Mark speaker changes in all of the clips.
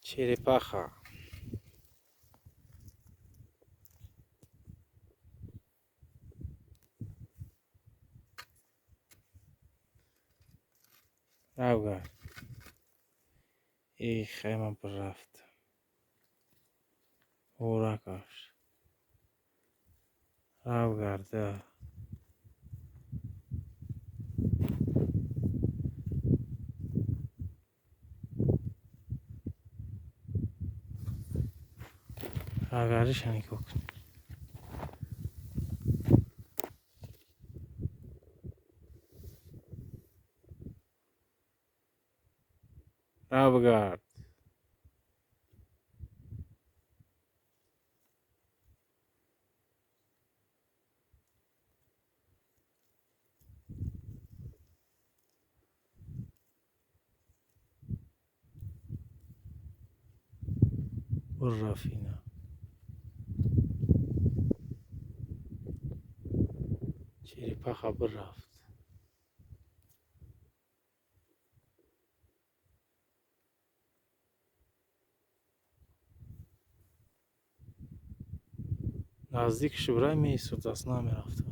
Speaker 1: Черепаха. Равгард. И хайма бирафт. Ҳуракаш. Равгарда. Равгардиша нигоҳ кун. Равгард. Бирафт ина. Черепаха бирафт. Наздик шибрай меистод, даст намерафт.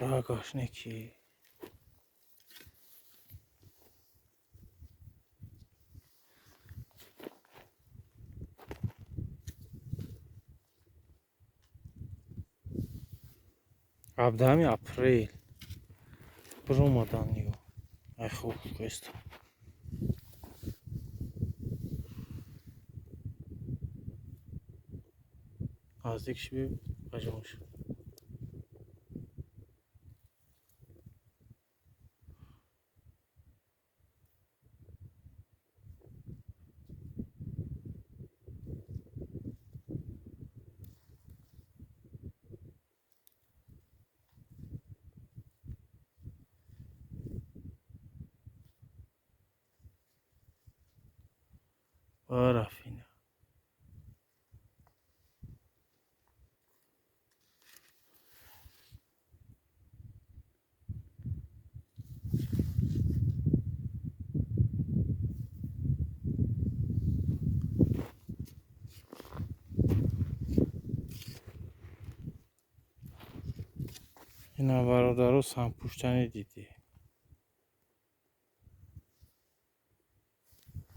Speaker 1: Рагаш неки. 17 апрел биромадан нигоҳ. Ай хоб кеста. Наздик шиби баҷон шуд. Бирафт ина. Ина, бародаро, санпуштанӣ дидӣ.